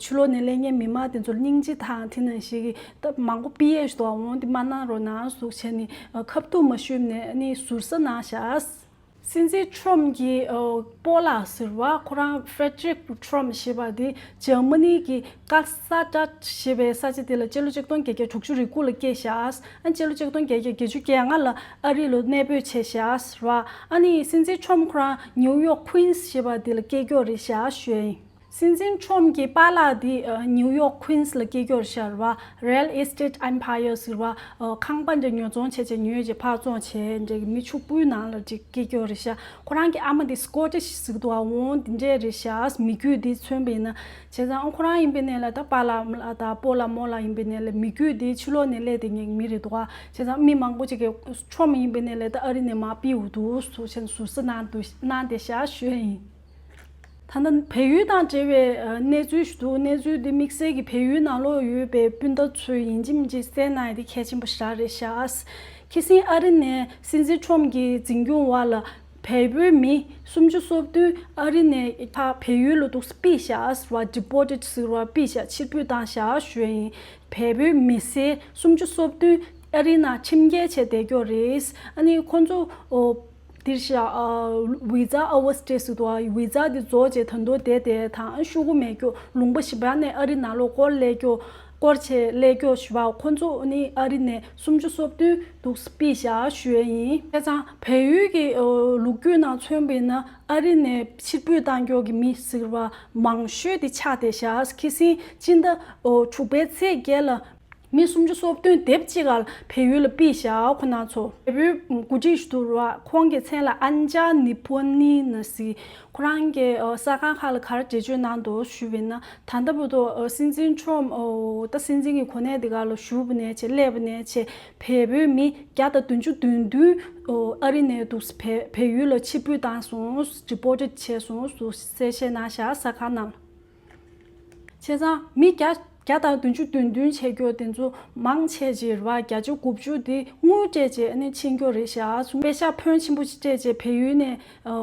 ཕྱི་ལོགས་ནས་སླེབས་མཁན་མི་མང་དེ་ཚོར་སྙིང་རྗེ་དང་དེ་ནང་བཞིན་གྱི་ད་མང་པོ་ཕུད་ཡས་ཞིག་འདུག་འོང་དེ་མ་གནང་རོགས་གནང་ཟུག་བྱས་ནས་ཁ་ཐུག་མ་ཞུས་ནས་ནི་ཟུར་ཟ་གནང་བཞག་སྲིད་འཛིན་ཁྲོམ་གྱི་སྤོ་ལགས་ཟེར་བ་ཁོ་རང་ཧྥེ་ཌི་རིག་ཁྲོམ་ཞེས་པ་དེ་འཇར་མ་ནི་གི་ཀ་ས་ཏྲ་ཞེས་པའི་ས་ཆ་དེ་ལ་སྤྱི་ལོ་ཆིག་སྟོང་བརྒྱད་བརྒྱ་དྲུག་ཅུ་རེ་དགུ་ལ་སྐྱེས་བཞག་ཨ་སྤྱི་ལོ་ཆིག་སྟོང་བརྒྱད་བརྒྱ་བརྒྱད་ཅུ་གྱ་ལྔ་ལ་ཨ་རི་ལ་གནས་སྤོས་བྱས་བཞག་ཟེར་བ། ཨ་ནི་སྲིད་འཛིན་ཁྲོམ་ཁོ་རང་ནིའུ་ཡོག་ཁུན་སི་ཞེས་པ་དེ་ལ་སྐྱེས་ཀྱོག་རེད་བཞག་ཞུ་ཡ་ཡིན། སྲིད་འཛིན་ཁྲོམ་གྱི་པཱ་ལགས་དེ་ཨ་ནིའུ་ཡོག་ཁུན་སི་ལ་སྐྱེས་ཀྱོག་རེད་བཞག་རེད་བ། Real Estate Empire ཟེར་བ་ཨ་ཁང་པ་འདྲ་ཉོ་ཚོང་བྱས་བྱས་ཉོས་བྱས་ཕར་བཙོང་བྱས་འདྲ་གི་མི་ཕྱུག་པོའི་ནང་ལ་ཅིག་སྐྱེས་ཀྱོག་རེད་བཞག་ཁོ་རང་གི་ཨ་མ་དེ་སི་ཀོ་ཊིཤ་ཟེར་གི་འདུག་བ། འོང་དེ་འདྲས་རེད་བཞག་མི་རྒྱུད་དེ་མཚོན་པ་ཡིན་ན། བྱས་ཙང་ཨ་ཁོ་རང་ཡིན་པའི་ནས་ལ་ད་པཱ་ལགས་ལ་དང་སྤོ་ལགས་རྨོ་ལགས་ཡིན་པའི་ནས་ལ་མི་རྒྱུད་དེ་ཕྱི་ལོགས་ནས་སླེབས་བསྡད་མཁན་མི་རེད་འདུག་བ། བྱས་ཙང་མི་མང་པོ་ཅིག་གིས་ཁྲོམ་ཡིན་པའི་ནས་ལ་ད་ཨ་རི་ནས་མར་ཕུད་འདུག་ཟེར་བྱས་ནས་ཟུར་ཟ་གནང་འདུག་གནང་བསྡད་བཞག་ཞུ་ཡ་ཡིན། ད་ལྟ་བལ་ཡུལ་དང་འབྲེལ་བའི་ཨ་གནས་ཚུལ་ཞིག་འདུག་གནས་ཚུལ་འདི་དམིགས་བསལ་གྱི་བལ་ཡུལ་ནང་ལོགས་ཡོད་པའི་སྤུན་ཟླ་ཚོས་ཡིན་གཅིག་མིན་གཅིག་གསན་གནང་ཡ་དེ་གལ་ཆེན་པོ་ཞེ་དྲག་རེད་ཤག་ཁ་སང་ཨ་རི་ནས་སྲིད་འཛིན་ཁྲོམ་གྱི་འཛིན་སྐྱོང་འོག་ལ་བལ་པོའི་མི་སུམ་ཅུ་སོ་བདུན་ཨ་རི་ནས་ཕར་བལ་ཡུལ་ལ་འདུག་སེ་ཕུད་བཞག་ཟེར་བ། ཌི་པོར་ཊེཌ་ཟེར་བ་ཕུད་བཞག་ཕྱིར་འབུད་བཏང་བཞག་ཞུ་ཡ་ཡིན། བལ་པོའི་མི་སེར་སུམ་ཅུ་སོ་བདུན་ཨ་རི་ནང་ཁྲིམས་འགལ་བྱས་བསྡད་ཀྱོག་རེད། ཨ་ནི་ཁོང་ཚོ་ཨོ། འདིར་བཞག་ཨ། ཝི་ཛ་ཨ་ཝར་སི་ཊེ་ཟེར་འདུག་ཨ། ཝི་ཛ་འདི་རྫོགས་རྗེས་ད་དུང་བསྡད་བསྡད་དང་ཤོག་གུ་མེད་ཀྱོག་ལུང་པ་གཞན་པ་ནས་ཨ་རི་ནང་ལོགས་སྐོར་སླེབས་ཀྱོག་སྐོར་བྱས་སླེབས་ཀྱོག་ཞུ་བ། ཁོང་ཚོ་ནི་ཨ་རི་ནས་སུམ་ཅུ་སོ་བདུན་འདུག་སེ་ཕུད་བཞག་ཞུ་ཡ་ཡིན། བྱས་ཙང་བལ་ཡུལ་གྱི་ཨ་ལོ་རྒྱུས་ནང་མཚོན་པ་ཡིན་ན་ཨ་རི་ནས་ཕྱིར་འབུད་བཏང་ཀྱོག་གི་མི་ཟེར་བ་མང་ཤོས་དེ་ཆགས་བསྡད་བཞག་ཁ་སང་སྤྱི་ཟླ་ཨོ་དྲུག་པའི་ཚེས་བརྒྱད་ལ། མི་སུམ་ཅུ་སོ་བདུན་དེབ་གཅིག་ག་ལ་བལ་ཡུལ་ལ་ཕུད་བཞག་ཁོ་ན་ཚོ། བལ་པོའི་འགོ་ཁྲིད་ཞིག་འདུག་ར། ཁོང་གི་མཚན་ལ་ཨན་ཅཱ་ནི་པོ་ནི་ན་ཟེར། ཁོ་རང་གིས་ཨ་གསར་ཁང་ཁག་ལ་ག་རེ་འགྲེལ་བརྗོད་གནང་འདུག་ཞུས་པ་ཡིན་ན། ད་ལྟ་བར་དུ་ཨ་སྲིད་འཛིན་ཁྲོམ་ཨོ་ད་སྲིད་འཛིན་གྱི་གོ་གནས་དེ་ག་ལ་བཞུགས་པ་ནས་བྱས་སླེབས་པ་ནས་བྱས་བལ་པོའི་མི་བརྒྱ་དང་བདུན་ཅུ་དོན་བདུན་ཨོ་ཨ་རི་ནས་འདུག་བལ་བལ་ཡུལ་ལ་ཕྱིར་འབུད་བཏང་སོང་། ཌི་པོར་ཊེཌ་བྱས་སོང་ཟེར་གསལ་བཤད་གནང་བཞག་གསར་ཁང་ནང་ལ། བྱས་ཙང་མི་བརྒྱ་བརྒྱ་དང་བདུན་ཅུ་དོན་བདུན་བྱས་ཀྱོག་དེ་ཚོ་མང་ཆེ་ཅིག་རེད་བ། བརྒྱ་ཆ་དགུ་བཅུ་དེ་དངུལ་སྤྲད་བྱས་ཨ་ནི་ཕྱིན་ཀྱོག་རེད་ཤག་པེ་ཤག་ཕོན་ཆེན་པོ་ཅིག་སྤྲད་བྱས་བལ་ཡུལ་ནས་ཨ་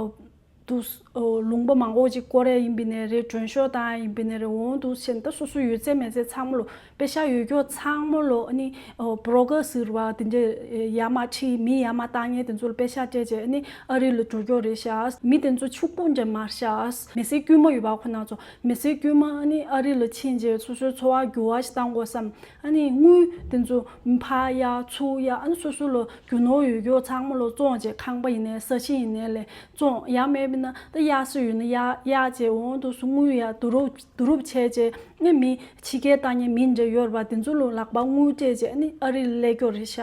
འདུག་ ལུང་པ་མང་པོ་ཅིག་སྐོར་ཡ་ཡིན་པ་ཡིན་ནའི་རེད། མགྲོན་ཤོག་བཏང་ཡ་ཡིན་པ་ཡིན་ནའི་རེད། འོང་འདུག་བྱས་ནས་ད་སོ་སོ་ཡོད་ཚད་མེད་ཚད་ཚང་མ་ལོ། པེ་ཤག་ཡོད་རྒྱུ་ཚང་མ་ལོ། ཨ་ནི་བོ་རོ་ཀར་ཟེར་བ་དེ་འདྲ་ཡར་མར་ཁྲིད། མི་ཡར་མར་བཏང་མཁན་དེ་ཚོ་ལ་པེ་ཤག་སྤྲད་བྱས་ཨ་ནི་ཨ་རི་ལ་འགྲོ་རྒྱུ་རེད་ཤག་མི་དེ་ཚོ་ཕྱུག་པོ་འདྲ་མ་རེད་ཤག་མི་སེར་དཀྱུས་མ་ཡོད་པ་ཁོ་ན་ཚོ། མི་སེར་དཀྱུས་མ་ཨ་ནི་ཨ་རི་ལ་ཕྱིན་བྱས་སོ་སོའི་འཚོ་བ་འགྱུར་བ་ཞིག་བཏང་དགོས་བསམ། ཨ་ནི་དངུལ་དེ་ཚོ་ཕར་གཡར་ཚུར་གཡར། ཨ་ནི་སོ་སོ་ལ་རྒྱུ་ནོར་ཡོད་རྒྱུ་ཚང་མ་ལོ་བཙོང་བྱས། ཁང་པ་ཡིན་ནའི་ས་ཞིང་ཡིན་ནའི་ལས་བཙོང་། ཡང་མེད་པ་ཡིན་ན་ད་གཡར་ས་ཡོད་ན་གཡར་གཡར་བྱས། འོང་འདུག་སེ་དངུལ་ཡར་བསྡུ་རུབ་བསྡུ་རུབ་བྱས་བྱས། ཨ་ནི་མི་ཕྱི་རྒྱལ་བཏང་མཁན་མི་འདྲ་ཡོད་རེད་པ། དེ་ཚོ་ལ་ལག་པར་དངུལ་སྤྲད་བྱས་ཨ་ནི་ཨ་རི་ལ་སླེབས་རྒྱུ་རེད་ཤག་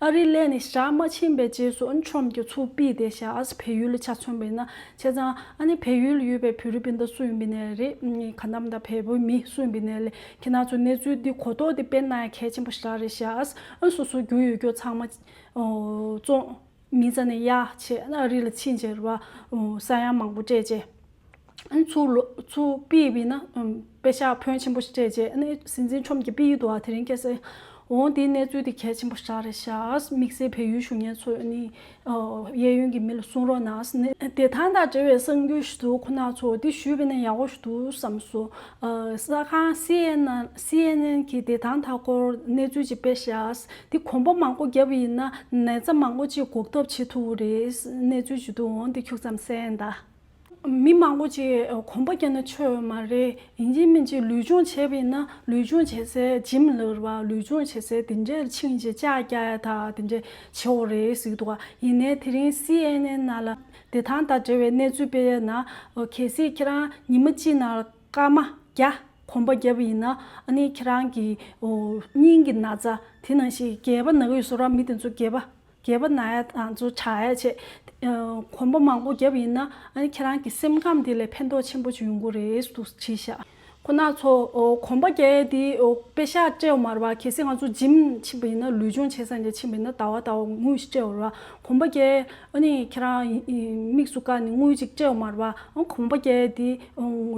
ཨ་རི་སླེབས་ནས་ཞག་མ་ཕྱིན་པའི་རྗེས་སུ་ཨ་ནི་ཁྲོམ་གྱི་ཚུར་ཕུད་བསྡད་ཤག་བལ་ཡུལ་ལ་ཆ་མཚོན་པ་ཡིན་ན། བྱས་ཙང་ཨ་ནི་བལ་ཡུལ་ལ་ཡོད་པའི་བོད་རིགས་སྤུན་ཟླ་སུ་ཡིན་པ་ཡིན་ནའི་རེད། ག་ནམ་ད་བལ་པོའི་མི་སུ་ཡིན་པ་ཡིན་ནའི་ལས། ཁྱེད་རང་ཚོ་གནས་ཚུལ་འདི་གོ་རྟོགས་འདི་སྤེལ་གནང་ཡ་གལ་ཆེན་པོ་ཞེ་དྲག་རེད་ཤག་ཨ་ནི་སོ་སོ་རྒྱུ་ཡོད་རྒྱུ་ཚང་མ་བཙོང་། མི་རྩ་ནས་གཡར་བྱས་ཨ་རི་ལ་ཕྱིན་བྱས་རེད་པ། ས་ཡ་མང་པོ་སྤྲད་བྱས། ཨ་ནི་ཚུར་ལོ་ཚུར་ཕུད་པ་ཡིན་ན་པེ་ཤག་ཕོན་ཆེན་པོ་ཞིག་སྤྲད་བྱས། ཨ་ནི་སྲིད་འཛིན་ཁྲོམ་གྱིས་ཕུད་ཀྱི་འདུག་ཨ། དེ་རིང་ཁ་སང་། འོང་དེའི་གནས་ཚུལ་དེ་གལ་ཆེན་པོ་ཞེ་དྲག་རེད་ཤག་དམིགས་བསལ་བལ་ཡུལ་བཞུགས་མཁན་ཚོ་ནི་གཡས་གཡོན་གྱི་མི་ལ་གསུང་རོགས་གནང་ཟེར་ནས། བདེ་ཐང་དང་འབྲེལ་བའི་གསར་འགྱུར་ཞིག་འདུག་ཁོ་ན་ཚོ་འདི་ཞུས་པ་ཡིན་ན་ཡག་པོ་ཞིག་འདུག་བསམ་སོང་། གསར་ཁང་སི་ཨེན་ཨེན་སི་ཨེན་ཨེན་གྱིས་བདེ་ཐང་ཐད་སྐོར་གནས་ཚུལ་ཅིག་སྤེལ་ཤག་འདི་གོམ་པ་མང་པོ་བརྒྱབ་པ་ཡིན་ན་ན་ཚ་མང་པོ་ཅིག་འགོག་ཐབས་བྱེད་ཐུབ་ཀྱི་རེད་གནས་ཚུལ་ཅིག་འདུག་འོང་འདི་ཁྱུག་ཙམ་གསན་ད། མི་མང་པོ་ཅིག་གོམ་པ་བརྒྱབ་ན་ཆོག་ཡོད་མ་རེད། ཡིན་གཅིག་མིན་གཅིག་ལུས་སྦྱོང་བྱས་པ་ཡིན་ན་ལུས་སྦྱོང་བྱེད་སའི་ཇིམ་ལབ་རེད་པ། ལུས་སྦྱོང་བྱེད་སའི་དེ་འདྲའི་ཕྱིན་བྱས་ལྕགས་རྒྱག་ཡ་དང་དེ་འདྲ་བྱེད་དགོས་རེད་ཟེར་གྱི་འདུག་ག་ཡིན་ནའི་དེ་རིང་སི་ཨེན་ཨེན་ནང་ལ་བདེ་ཐང་དང་འབྲེལ་བའི་གནས་ཚུལ་སྤེལ་ཡ་ན། གལ་སྲིད་ཁྱེད་རང་ཉི་མ་གཅིག་ནང་ལ་སྐར་མ་བརྒྱ་གོམ་པ་བརྒྱབ་པ་ཡིན་ན། ཨ་ནི་ཁྱེད་རང་གི་སྙིང་གི་ན་ཚ། དེ་ནང་བཞིན་སྒལ་པ་ན་གི་ཡོད་སོ་ར། མི་དེ་ཚོ་སྒལ་པ་སྒལ་པ་ན་ཡ་དང་ཚོ་དྲག་ཡ་བྱས། གོམ་པ་མང་པོ་བརྒྱབ་པ་ཡིན་ན་ཨ་ནི་ཁྱེད་རང་གི་སེམས་ཁམས་དེ་ལ་ཕན་ཐོགས་ཆེན་པོ་ཅིག་ཡོང་གི་རེད་འདུག་བྲིས་ཤག་ཁོ་ན་ཚོ་གོམ་པ་རྒྱག་ཡ་དེ་པེ་ཤག་སྤྲད་ཡོད་མ་རེད་པ། གལ་སྲིད་ང་ཚོ་ཇིམ་ཕྱིན་པ་ཡིན་ན། ལུས་སྦྱོང་བྱེད་ས་འདྲ་ཕྱིན་པ་ཡིན་ན་ཟླ་བ་ཟླ་བ་དངུལ་ཞིག་སྤྲད་ཡོད་རེད་པ། གོམ་པ་རྒྱག་ཨ་ནི་ཁྱེད་རང་དམིགས་སུ་བཀར་ནས་དངུལ་ཅིག་སྤྲད་ཡོད་མ་རེད་པ། གོམ་པ་རྒྱག་ཡ་དེ་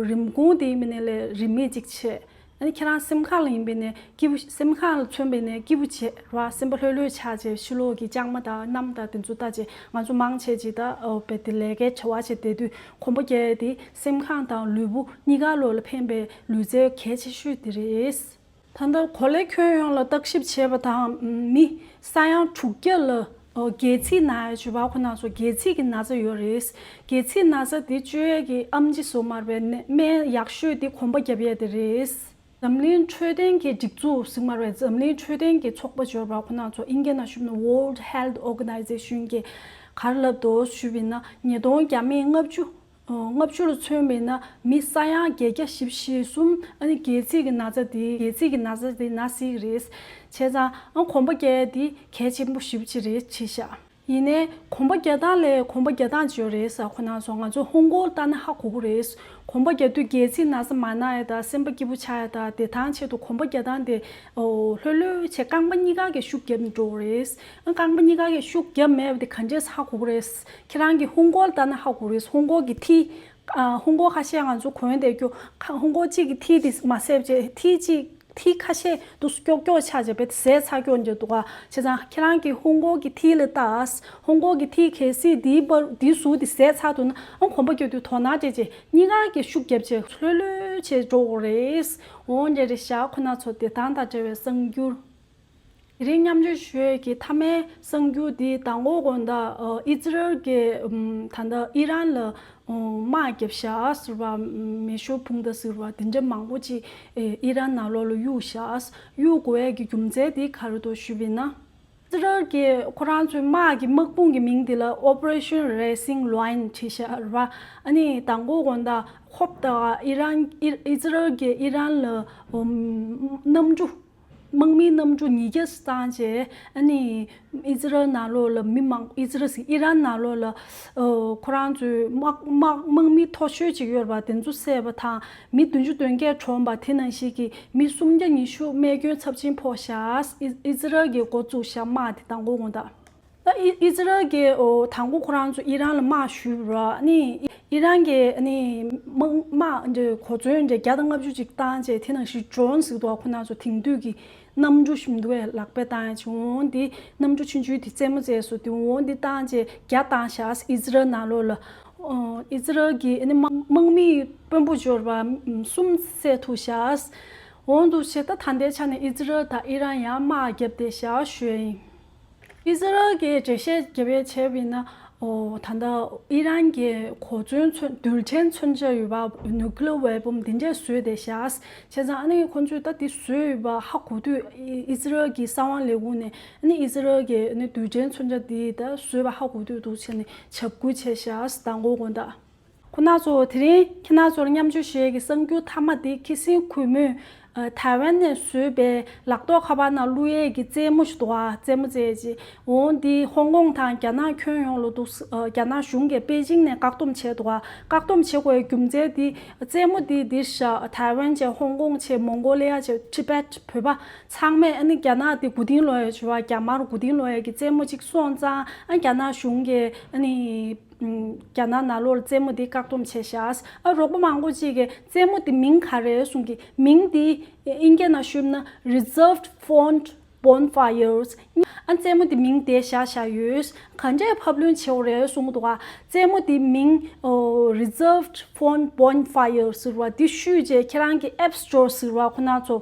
རིན་གོང་དེ་མིན་ནས་ལས་རིན་མེད་ཅིག་བྱས། ཨ་ནི་ཁྱེད་རང་སེམས་ཁམས་ལ་ཡིན་པས་ནས་སྐྱིད་པོ། སེམས་ཁམས་ལ་མཚོན་པས་ནས་སྐྱིད་པོ་བྱེད་ར། སེམས་པ་ལྷོད་ལྷོད་ཆགས་བྱས་ཕྱི་ལོགས་ཀྱི་ལྕང་མ་དང་གནམ་དང་དེ་ཚོ་ལྟ་བྱས། ང་ཚོ་མང་ཆེ་ཅིག་ད་ཨོ་བེ་དེ་ལས་ཀའི་བྱ་བ་བྱེད་བསྡད་དུས་གོམ་པ་རྒྱག་ཡས་དེ་སེམས་ཁམས་དང་ལུས་པོ་གཉིས་ཀ་ལོ་ལ་ཕན་པའི་ལུས་རྩལ་གལ་ཆེ་ཤོས་དེ་རེད། ད་ལྟ་གོ་ལའི་ཁྱོན་ཡོངས་ལ་བརྟག་ཞིབ་བྱས་པ་དང་མི་ས་ཡ་དྲུག་བརྒྱ་ལ། ཨོ་སྒལ་ཚིགས་ན་ཡ་བྱུས་པ་ཁོ་ན་ཚོ་སྒལ་ཚིགས་ཀྱི་ན་ཚ་ཡོད་རེད། སྒལ་ཚིགས་ན་ཚ་དེ་བཅོས་ཡས་ཀྱི་ཨེམ་ཆི་བཟོ་མ་རེད་པས། སྨན་ཡག་ཤོས་དེ་གོམ་པ་རྒྱབ་ཡས་དེ་རེད། འཛམ་གླིང་འཕྲོད་བསྟེན་གྱི་སྒྲིག་འཛུགས་ཟེར་མ་རེད། འཛམ་གླིང་འཕྲོད་བསྟེན་གྱི་ཚོགས་པ་ཡོད་རེད་པ། ཁོ་ན་ཚོ་ཨིན་སྐད་ནང་ཞུས་ན་World Health Organization གྱིས་ག་རེ་ལབ་འདུག་ཞུས་པ་ཡིན་ན། ཉིས་སྟོང་བརྒྱ་མེད་ལྔ་བཅུ། ལྔ་བཅུ་ལ་མཚོན་པ་ཡིན་ན་མི་ས་ཡ་བརྒྱད་བརྒྱ་བཞི་བཅུ་ཞེ་གསུམ་ཨ་ནི་སྒལ་ཚིགས་ཀྱི་ན་ཚ་དེ། སྒལ་ཚིགས་ཀྱི་ན་ཚ་དེ་ན་སྲིད་ཀྱི་རེད། བྱས་ཙང་ཨ་གོམ་པ་རྒྱག་ཡས་དེ་གལ་ཆེན་པོ་ཞེ་པོ་ཅིག་རེད་བྲིས་ཤག་ཡིན་ནའི་གོམ་པ་རྒྱག་སྟངས་ལས་གོམ་པ་རྒྱག་སྟངས་ཅིག་ཡོད་རེད་ཟེར། ཁོ་ན་ཚོ་ང་ཚོ་ཧོང་ཀོང་ལ་ལྟ་ན་ཧ་གོ་གི་རེད། གོམ་པ་རྒྱག་དུས་སྒལ་ཚིགས་ན་ཚ་མ་ན་ཡ་དང་། སེམས་པ་སྐྱིད་པོ་ཆགས་ཡ་དང་། བདེ་ཐང་ཆེད་དུ་གོམ་པ་རྒྱག་སྟངས་དེ་ལྷོད་ལྷོད་བྱས་རྐང་པ་གཉིས་ཀ་གིས་ཤུགས་རྒྱབ་ནས་འགྲོ་གི་རེད། རྐང་པ་གཉིས་ཀ་གིས་ཤུགས་རྒྱབ་མེད་པ་དེ་ག་འདྲས་ཧ་གོ་གི་རེད། ཁྱེད་རང་གིས་ཧོང་ཀོང་ལ་ལྟ་ན་ཧ་གོ་གི་རེད། ཧོང་ཀོང་གི་ཐིག་ཧོང་ཀོང་ཁ་ཤས་ང་ཚོ་གོན་བསྡད་རྒྱུ། ཧོང་ཀོང་གཅིག་གི་ཐིག་དེ་མ་ཟད་བྱས་ཐིག་གཅིག་ཐིག་ཁ་ཤས་འདུག་སེ་ཀྱོག་ཀྱོག་ཆགས་བྱས་བྱས་ཟས་ཚ་ཀྱོག་འདྲ་འདུག་ག་བྱས་ཙང་ཁྱེད་རང་གིས་ཧོང་ཀོང་གི་ཐིག་ལ་ལྟ། ཧོང་ཀོང་གི་ཐིག་གལ་སྲིད་དེའི་བར་དེའི་ཟུར་དེ་ཟས་ཚ་འདུག་ན་ཨང་གོམ་པ་རྒྱག་དུས་དོ་སྣང་བྱས་བྱས་གཉིས་ཀ་གིས་ཤུགས་རྒྱབ་བྱས་ལྷོད་ལྷོད་བྱས་འགྲོ་དགོས་རེད། འོ་འདྲ་རེད་ཤག་ཁོ་ན་ཚོ་བདེ་ཐང་དང་འབྲེལ་བའི་གསར་འགྱུར། དེ་རིང་མཉམ་སྤྱོད་ཞུ་ཡས་ཀྱི་མཐའ་མའི་གསར་འགྱུར་འདི་མདང་དགོང་དགོང་དག་ཨི་ཛི་རལ་གྱིས་ད་ལྟ་ཨི་རན་ལ་དམག་བརྒྱབ་ཤག་ཟེར་བ། མེ་ཤོར་ཕུང་མདའ་ཟེར་བ་དེ་འདྲ་མང་པོ་ཅིག་ཨི་རན་ནང་ལོགས་ལ་གཡུགས་ཤག་གཡུག་དགོས་ཡས་ཀྱི་རྒྱུ་མཚན་དེ་ག་རེ་འདུག་ཞུས་པ་ཡིན་ན། ཨི་ཛི་རལ་གྱིས་ཁོ་རང་ཚོའི་དམག་གི་དམག་དཔུང་གི་མིང་དེ་ལ་Operation Rising Lion བྲིས་ཤག་རེད་བ། ཨ་ནི་མདང་དགོང་དགོང་དག་ཧོབ་ཏེ་ཨི་རན་ཨི་ཨི་ཛི་རལ་གྱིས་ཨི་རན་ལ་གནམ་གྲུ། དམག་མིའི་གནམ་གྲུ་ཉིས་བརྒྱ་བཏང་རྗེས་ཨ་ནི་ཨི་ཛི་རལ་ནང་ལོགས་ལ་མི་མང་། ཨི་ཛི་རལ་ཟེར། ཨི་རན་ནང་ལོགས་ལ་ཨོ་ཁོ་རང་ཚོའི་དམག་དམག་དམག་མི་མཐོ་ཤོས་ཅིག་ཡོད་རེད་པ། དེ་ཚོ་བསད་པ་དང་མི་བདུན་ཅུ་དོན་བརྒྱད་གྲོངས་པ། དེ་ནང་བཞིན་གྱི་མི་སུམ་བརྒྱ་ཉི་ཤུ་རྨས་སྐྱོན་ཚབས་ཆེན་ཕོག་ཤག་ཨི་ཨི་ཛི་རལ་གྱིས་འགོ་བཙུགས་ཤག་དམག་དེ་མདང་དགོང་དགོང་དག་ད་ཨི་ཨི་ཛི་རལ་གྱིས་ཨོ་དང་པོ་ཁོ་རང་ཚོ་ཨི་རན་ལ་དམག་ཞུས་པ་རེད། ཨ་ནི་ཨི་རན་གྱིས་ཨ་ནི་དམག་དམག་འདི་གོ་མཚོན་འདི་བརྒྱ་དང་ལྔ་བཅུ་ཅིག་བཏང་རྗེས་དེ་ནང་བཞིན་ཌོ་རོན་ཟེར་འདུག་ཁོ་ན་ཚོ་དེང་དུས་ཀྱི་གནམ་གྲུ་ཞིག་མི་འདུག་གས། ལག་པས་བཏང་ཡ་ཅིག་འོང་འདི་གནམ་གྲུ་ཆུང་ཆུང་དེ་རྩེད་མོ་རྩེས་སོ། དེ་འོང་འདི་བཏང་རྗེས་བརྒྱ་བཏང་ཤག་ཨི་ཛི་རལ་ནང་ལོགས་ལ། ཨོ། ཨི་ཛི་རལ་གྱི་ཨ་ནི་དམག་དམག་མི་དཔོན་པོ་འབྱོར་བ་གསུམ་བསད་ཐུབ་ཤག་འོ་འདུག་བྱས་ད་ད་ལྟའི་ཆ་ནས་ཨི་ཛི་རལ་དང་ཨི་རན་ཡང་དམག་བརྒྱབ་བསྡད་ཤག་ཞུ་ཡ་ཡིན། ཨི་ཛི་རལ་གྱིས་འགྲེལ་བཤད་རྒྱབ་ཡས་བྱས་པ་ཡིན་ན། ཨོ། ད་ལྟ་ཨི་རན་གྱི་གོ་མཚོན་མཚོན་རྡུལ་ཕྲན་མཚོན་ཆ་ཡོད་པ་nuclear weapon་འདི་འདྲས་བཟོས་བསྡད་ཤག་བྱས་ཙང་ཨ་ནི་ཁོང་ཚོས་ད་འདི་བཟོས་ཡོད་པ་ཧ་གོ་དུས་ཨི་ཨི་ཛི་རལ་གྱི་གསང་བ་ལས་ཁུངས་ནས་ཨ་ནི་ཨི་ཛི་རལ་གྱི་ཨ་ནི་རྡུལ་ཕྲན་མཚོན་ཆ་འདི་ད་བཟོས་པ་ཧ་གོ་དུས་འདུག་བྱས་ནས་བྱབ་ཁུལ་བྱས་ཤག་མདང་དགོང་དགོང་དག་ཁོ་ན་ཚོ་དེ་རིང་ཁྱེད་རང་ཚོར་མཉམ་སྤྱོད་བྱེད་ཡས་ཀྱི་གསར་འགྱུར་མཐའ་མ་དེ་ཁི་སིང་གུས་མོས་ཨ་ཐའེ་ཝན་ནས་བཟོས་པའི་ལག་ཐོགས་ཁ་པར་ནང་བླུག་ཡས་ཀྱི་རྩེད་མོ་ཞིག་འདུག་ཨ། རྩེད་མོ་རྩེ་ཡས་ཀྱི། འོ་འདི་ཧོང་ཀོང་དང་རྒྱ་ནག་ཁྱོན་ཡོངས་ལ་འདུག་ཨ། རྒྱ་ནག་གཞུང་གིས་པེ་ཅིང་ནས་བཀག་སྡོམ་བྱས་འདུག་ཨ། བཀག་སྡོམ་བྱེད་དགོས་རྒྱུ་མཚན་དེ་རྩེད་མོ་འདི་འདིར་བཞག་ཐའེ་ཝན་བྱས་ཧོང་ཀོང་བྱས་མོང་གོ་ལི་ཡ་བྱས་ཊི་བེཊ་བོད་པ་ཚང་མས་ཨ་ནི་རྒྱ་ནག་དེ་མགོ་རྟིང་སློག་ཡས་བྱས་པ་རྒྱ་དམར་མགོ་རྟིང་སློག་ཡས་ཀྱི་རྩེད་མོ་གཅིག་སོང་ཙང་ཨ་རྒྱ་ནག་གཞུང་གིས་ཨ་ནི། རྒྱ་ནག་ནང་ལོགས་ལ་རྩེད་མོ་འདི་བཀག་སྡོམ་བྱས་ཤག་ཨ། རོགས་པ་མང་པོ་ཅིག་གིས་རྩེད་མོ་འདི་མིང་ག་རེ་གསུང་གི། མིང་འདི་ཨིན་སྐད་ནང་ཞུས་ན་Reserved Font Bonfires། ཨ། རྩེད་མོ་འདི་མིང་དེ་བཞག་བཞག་ཡོད། ག་འདྲས་ཕབ་ལེན་བྱེད་དགོས་རེད་གསུང་གི་འདུག་ག་རྩེད་མོ་འདི་མིང་ཨོ། Reserved Font Bonfires ཟེར་བ་འདི་བཤུས་རྗེས་ཁྱེད་རང་གི་App Store ཟེར་བ་ཁོ་ན་ཚོ།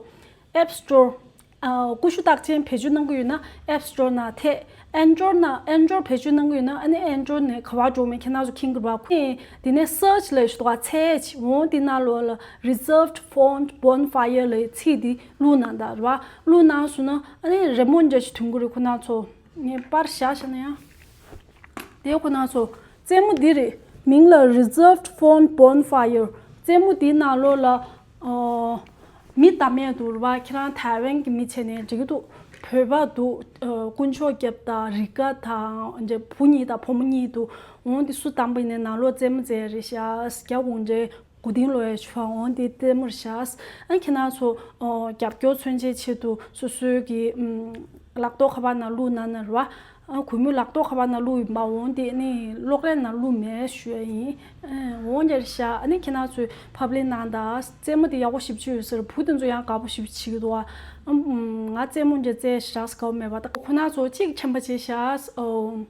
App Store། ཨ། ཀུ་ཤུ་རྟགས་ཅན་བེད་སྤྱོད་གནང་གི་ཡོད་ན་App Store ནང་ཐེག Android ནང་Android བེད་སྤྱོད་གནང་གི་ཡོད་ན་ཨ་ནི་Android ནས་ག་པར་འགྲོ་མིན་ཁྱེད་རང་ཚོ་མཁྱེན་གྱི་རེད་པ། དེ་ནས་Search ལབ་ཞིག་འདུག་ག་འཚོལ་ཡས་འོང་དེ་ནང་ལོགས་ལ་Reserved Font Bonfire ལབ་ཚིག་འདི་བླུགས་གནང་དང་རེད་པ། བླུགས་གནང་སོང་ན་ཨ་ནི་རི་མོ་འདྲ་ཞིག་ཐོན་གྱི་རེད། ཁོ་ན་ཚོ་ངས་པར་བཞག་བཞག་ན་ཡང་། དེ་ཁོ་ན་ཚོ་རྩེད་མོ་འདི་རེད། མིང་ལ་Reserved Font Bonfire། རྩེད་མོ་འདིའི་ནང་ལོགས་ལ་ཨོ། མི་བདམས་ཡས་འདུག་རེད་པ། ཁྱེད་རང་ཐའེ་ཝན་གྱི་མི་བྱས་ནས་འགྲིག་གི་འདུག་བོད་པ་འདུག་ཨོ། དཀོན་མཆོག་རྒྱབ་དང་རི་ཀ་དང་འདྲ་བུ་གཉིས་དང་བུ་མོ་གཉིས་འདུག་འོང་འདི་སུ་བདམས་པ་ཡིན་ནའི་ནང་ལོགས་རྩེད་མོ་རྩེ་ཡས་རེད་ཤག་རྒྱ་གུང་ཁྲན་མགོ་རྟིང་སློག་ཡས་བྱུང་འོང་འདི་ལྟད་མོ་རེད་ཤག་ཨ། ཁྱེད་རང་ཚོ་ཨོ། རྒྱབ་སྐྱོར་མཚོན་ཆའི་ཆེད་དུ་སོ་སོའི་གི་ཨམ། ལག་ཐོགས་ཁ་པར་ནང་བླུགས་གནང་ན་རེད་པ། ཨ། གུས་མོས་ལག་ཐོགས་ཁ་པར་ནང་བླུགས་ཡིན་པ། འོང་དེ་ནི་གློག་ཀླད་ནང་བླུགས་མེད་ཞུ་ཡ་ཡིན། ཨ། འོང་རྒྱ་རེད་ཤག་ཨ་ནི་ཁྱེད་རང་ཚོས་ཕབ་ལེན་གནང་དང་། རྩེད་མོ་དེ་ཡག་པོ་ཞེ་པོ་ཅིག་ཡོད་ས་རེད། བུ་དེ་ཚོ་ཡང་དགའ་པོ་ཞེ་པོ་ཅིག་བྱེད་ཀྱི་འདུག་ཨ། ཨམ། ང་རྩེད་མོ་འདྲ་རྩེ་ཞེ་དྲག་དགའ་པོ་མེད་པ། ད་ཁོ་ན་ཚོ་གཅིག་ཁྱད་པར་བྱས་ཤག་ཨོ།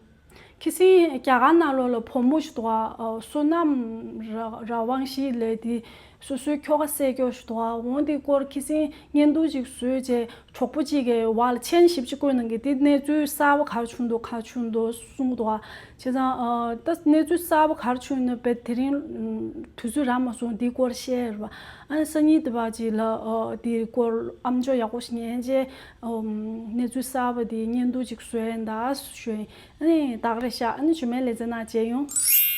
ཁི་སིང་རྒྱ་གར་ནང་ལོགས་ལ་བུ་མོ་ཞིག་འདུག་ཨ། བསོད་ནམས་ར་ར་ཝང་ཞི་ལབ་དེ་སོ་སོའི་ཁྱོ་ག་བསད་རྒྱུ་ཞིག་འདུག་ཨ། འོང་དེའི་སྐོར་ཁི་སིང་བརྙན་ཐུང་ཅིག་བཟོས་རྗེས་གྲོགས་པོ་གཅིག་གིས་བར་ལ་མཆན་ཞེ་པོ་ཅིག་བཀོད་གནང་གི། དེ་གནས་ཚུལ་གསར་པ་ག་རེ་བྱུང་འདུག་ག་རེ་བྱུང་འདུག་གསུང་གི་འདུག་ཨ། བྱས་ཙང་ཨ། ད་གནས་ཚུལ་གསར་པ་ག་རེ་བྱུང་ཡོད་ན་དཔེ་དེ་རིང་དུས་ཚོད་རག་མ་སོང་། དེའི་སྐོར་བཤད་རེད་པ། ཨ་ནི་སང་ཉིན་དེ་བར་ཅིག་ལ་ཨ། དེའི་སྐོར་ཨམ་ཅོག་ཡག་པོ་ཞིག་ཉན་རྗེས་ཨ། གནས་ཚུལ་གསར་པ་དེ་བརྙན་ཐུང་ཅིག་བཟོས་ཡིན་ད་ཞུ་ཡིན། ཨ་ནི་ད་ག་རེད་ཤག་ཨ་ནི་ཇུ་མའི་ལེ་ཚན་ནང་མཇལ་ཡོང་།